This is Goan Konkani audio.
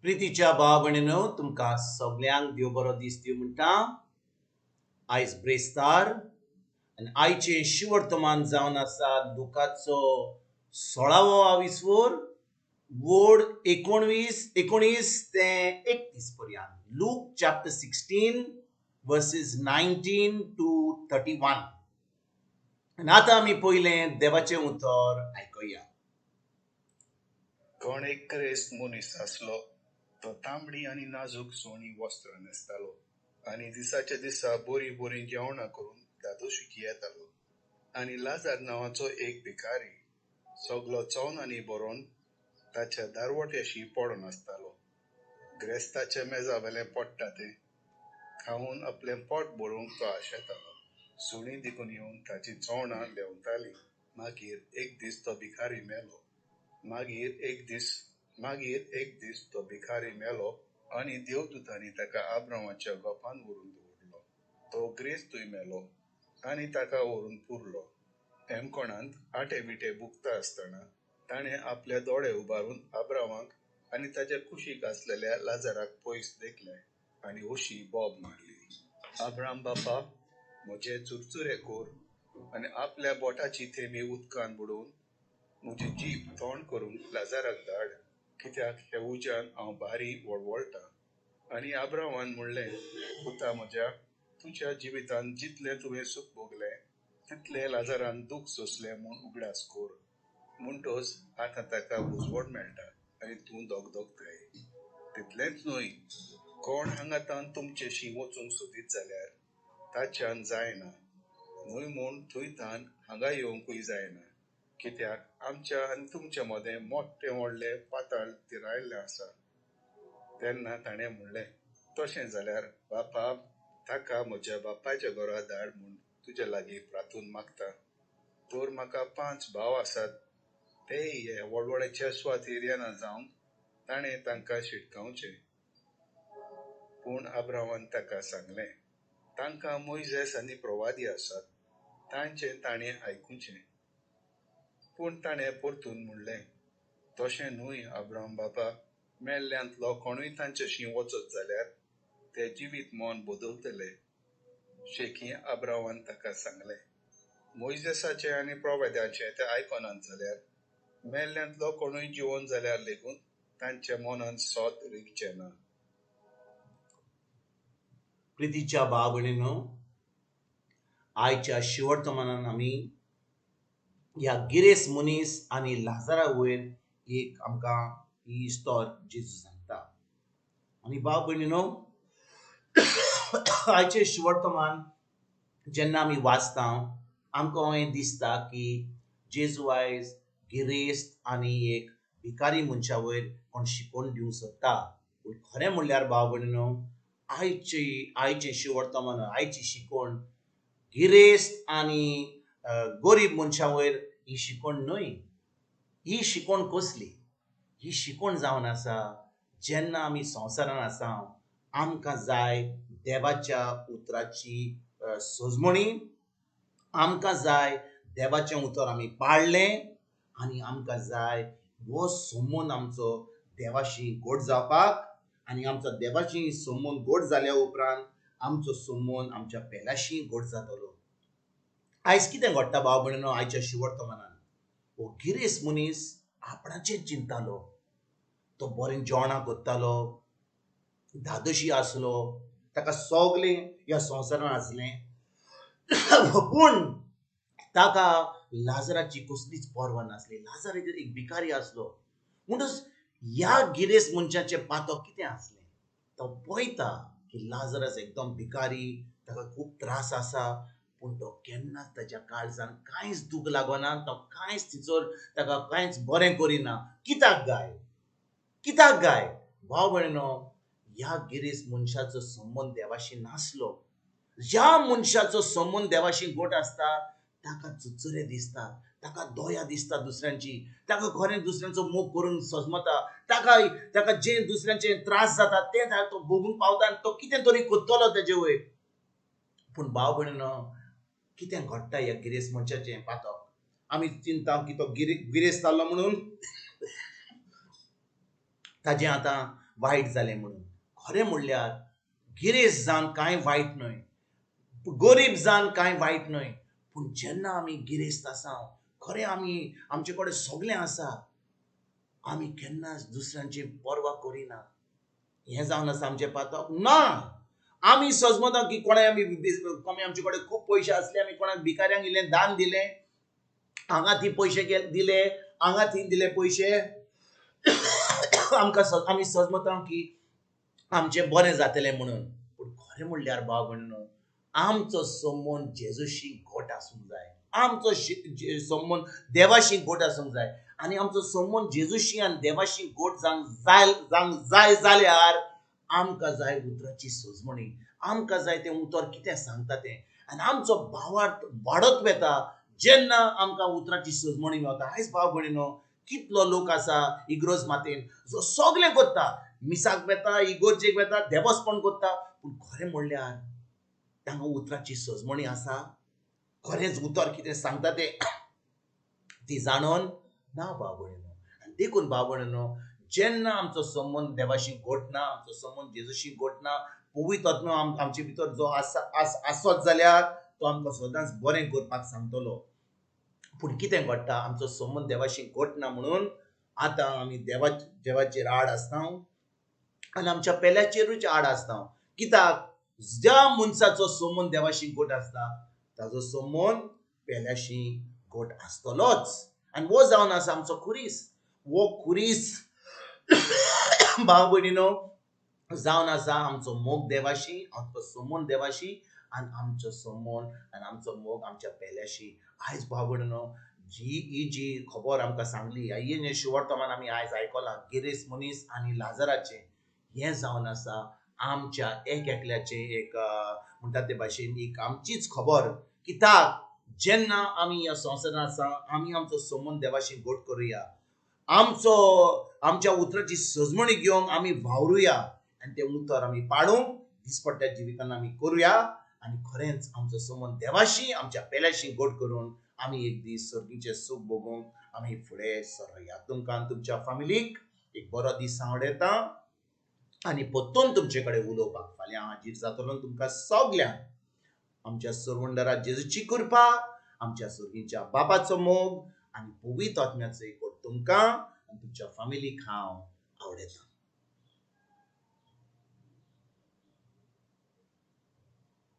प्रितीच्या भाव भयणीनो, तुमकां सगल्यांक देव बरो दीस दिवं म्हणटा. आयज ब्रेस्तार आनी आयचें शिवर्तमान जावन आसा लुकाचो 16वो आविस्वोर वोड 19 ते 31 पर्यंत. Luke chapter 16 verses 19 to 31. आनी आतां आमी पयलें देवाचें उतर आयकुया. कोण एक क्रेस्त मनीस आसलो, तो तांबडी आनी नाजूक सोणी वस्त्रां न्हेसतालो आनी दिसाच्या दिसा बरीं बरीं जेवणां करून दादोशिकी येतालो. आनी लाजार नांवाचो एक भिकारी सगलो चवनांनी भरोन ताच्या दारवट्याशी पडून आसतालो. ग्रेस्ताच्या मेजा वेलें पडटा तें खावन आपलें पोट भरूंक तो आशेतालो. सुणीं देखून येवन ताचीं चवणां लेंवतालीं. मागीर एक दीस तो भिकारी मेलो. मागीर एक दीस तो भिकारी मेलो आनी देवदूतांनी ताका आब्रामाच्या गोपान व्हरून दवरलो. तो ग्रेस्तूय मेलो आनी ताका व्हरून पुरलो. हेमकोणांत आटे बिटे बुकता आसतना ताणें आपले दोळे उबारून आब्रामाक आनी ताच्या कुशीक आसलेल्या लाजाराक पयस देखलें आनी अशी बोब मारली, आब्राम बापा, म्हजे चुरचुरे कोर आनी आपल्या बोटाची थेंबी उदकान बुडोवन म्हजी जीब तोंड करून लाजाराक धाड, कित्याक ह्या उज्यान हांव भारी वळवळटा. आनी आब्रामान म्हणलें, पुता म्हज्या, तुज्या जिवितांत जितलें तुवें सूख भोगलें तितलें लाजारान दूख सोंसलें म्हूण उगडास कोर. म्हणटच आतां ताका बुजवण मेळटा आनी तूं दगदगताय. तितलेंच न्हय, कोण हांगातान तुमचेशी वचूंक सोदीत जाल्यार ताच्यान जायना, न्हय म्हूण थंय तान हांगा येवंकूय जायना, कित्याक आमच्या आनी तुमच्या मदें मोठें व्हडलें पाताळ तिरायल्लें आसा. तेन्ना ताणें म्हणलें, तशें जाल्यार बापा, ताका म्हज्या बापायच्या घरा धाड म्हूण तुज्या लागीं प्रार्थून मागता. तर म्हाका 5 भाव आसात, तेय हे वळवळ्याच्या सुवातेर येना जावंक ताणें तांकां शिटकावचें. पूण आब्रामान ताका सांगलें, तांकां मोयजेस आनी प्रवादी आसात, तांचें ताणें आयकुचें. पूण ताणें परतून म्हणलें, तशें न्हय आब्राम बापा, मेल्ल्यांतलो कोणूय तांच्याशी वचत जाल्यार ते जिवीत मन बदलतले. शेकी आब्रामान ताका सांगलें, मोयजेसाचें आनी प्रवाद्यांचें ते आयकनात जाल्यार मेल्ल्यांतलो कोणूय जिवन जाल्यार लेगून तांच्या मनान सोद रिगचें ना. प्रितीच्या भाव भयणीनो, आयच्या शिवर्तमानान आमी ह्या गिरेस्त मनीस आनी लाजारा वयर एक आमकां ही इस्तोर जेजू सांगता. आनी भाव भयणीनो, आयचें शिवर्तमान जेन्ना आमी वाचता आमकां हें दिसता की जेजू आयज गिरेस्त आनी एक भिकारी मनशा वयर कोण शिकोवन दिवंक सोदता. पूण खरें म्हणल्यार भाव भयणीनो, आयचें शिवर्तमान, आयची शिकवण गिरेस्त आनी गरीब मनशा वयर ही शिकवण न्हय. ही शिकवण कसली? ही शिकवण जावन आसा जेन्ना आमी संवसारान आसा आमकां जाय देवाच्या उतराची सजमणी, आमकां जाय देवाचें उतर आमी पाळ्ळें आनी आमकां जाय हो संबंद आमचो देवाशी गोड जावपाक. आनी आमचो देवाशी संबंद गोड जाल्या उपरांत आमचो संबंद आमच्या पेल्याशी गोड जातलो. आयज कितें घडटा भाव भयणीनो, आयच्या शिवर्तमानान हो गिरेस्त मनीस आपणाचेर चिंतालो, तो बरें जेवणां करतालो, धादोशी आसलो, ताका सगलें ह्या संवसारान आसलें, पूण ताका लाजराची कसलीच पर्वा नासली. लाजार एक भिकारी आसलो. म्हणटच ह्या गिरेस्त मनशाचें पातक कितें आसलें? तो पळयता की लाजरस एकदम भिकारी, ताका खूब त्रास आसा, पूण तो केन्नाच ताच्या काळजान कांयच दूख लागना, तो कांयच तिचोर ताका कांयच बरें करिना. कित्याक गाय? कित्याक गाय? भाव भयणीनो, ह्या गिरेस्त मनशाचो संबंद देवाशी नासलो. ज्या मनशाचो संबंद देवाशी गोट आसता ताका चुरचुरे दिसता, ताका दया दिसता दुसऱ्यांची, ताका खरें दुसऱ्यांचो मोग करून सजमता, ताका ताका जे दुसऱ्यांचे त्रास जाता ते तो भोगूंक पावता आनी तो कितें तरी करतलो तेजे वयर. पूण भाव भयणीनो, कितें घडटा ह्या गिरेस्त मनशाचें पातक? आमी चिंता की तो गिरेस्त जालो म्हणून ताजें आतां वायट जालें म्हणून. खरें म्हणल्यार गिरेस्त जावन कांय वायट न्हय, गरीब जावन कांय वायट न्हय, पूण जेन्ना आमी गिरेस्त आसा, खरें आमी आमचे कडेन सगळें आसा, आमी केन्नाच दुसऱ्यांची पर्वा करिना. हें जावन आसा आमचें पातक ना. आमी सजमता की कोणाय आमी कमी आमचे कडेन खूब पयशे आसले, आमी कोणाक भिकाऱ्यांक इल्लें दान दिलें, हांगा थंय पयशे दिले, हांगा थंय दिले पयशे, आमकां आमी सजमता की आमचें बरें जातलें म्हणून. पूण खरें म्हणल्यार भाव भयणीनो, आमचो संबंद जेजूशी घट आसूंक जाय, आमचो संबंद देवाशी घट आसूंक जाय. आनी आमचो संबंद जेजूशी आनी देवाशी घट जावंक जाय जाल्यार आमकां जाय उतराची सजमणी, आमकां जाय तें उतर कितें सांगता तें. आनी आमचो भावार्थ वाडत वता जेन्ना आमकां उतराची सजमणी मेळटा. आयज भाव भयणीनो, कितलो लोक आसा इग्रोज मातेन जो सगळें करता, मिसाक वेता, इगोर्जेक वेता, देवस्पण करता, पूण खरें म्हणल्यार तांकां उतराची सजमणी आसा? खरेंच उतर कितें सांगता तें ती जाणून ना भाव भयणीनो. आनी देखून भाव भयणीनो, जेन्ना आमचो संबंद देवाशी घटना, आमचो संबंद जेजूशी घटना, पवित्र आत्मो आमचे भितर जो आसा आसत जाल्यार तो आमकां सदांच बरें करपाक सांगतलो. पूण कितें घडटा, आमचो संबंद देवाशी घटना म्हणून आतां आमी देवाचेर आड आसता आनी आमच्या पेल्याचेरूच आड आसता. कित्याक ज्या मनशाचो संबंद देवाशी घट आसता ताजो संबंद पेल्याशी घट आसतलोच. आनी हो जावन आसा आमचो खुरीस. हो खुरीस भाव भयणीनो जावन आसा आमचो मोग देवाशी, आमचो संबंद देवाशी, आनी आमचो संबंद आनी आमचो मोग आमच्या पेल्याशी. आयज भाव भयणीनो, जी ही जी खबर आमकां सांगली, ही शुवर्तमान आमी आयज आयकलां, गिरेस्त मनीस आनी लाजराचें, हें जावन आसा आमच्या एक एकल्याचें एक म्हणटा ते भाशेन एक आमचीच खबर. कित्याक जेन्ना आमी ह्या संवसारांत आसा, आमी आमचो संबंद देवाशी घट करुया, आमचो आमच्या उतराची सजमणी घेवंक आमी वावरुया आनी तें उतर आमी पाळूंक दिसपट्ट्या जिवितान आमी करुया. आनी खरेंच आमचो संबंद देवाशी आमच्या पेल्याशी घट करून आमी एक दीस सर्गीचें सूख भोगूंक आमी फुडें सरुया. तुमकां तुमच्या फामिलीक एक बरो दीस सांवडेता आनी परतून तुमचे कडेन उलोवपाक फाल्यां हाजीर जातलो. तुमकां सगल्यांक आमच्या सरवंडरा जेजूची कृपा, आमच्या सर्गीच्या बापाचो मोग आनी पवित्र आत्म्याचो एकवट तुमकां आनी तुमच्या फामिलीक हांव आवडयतां.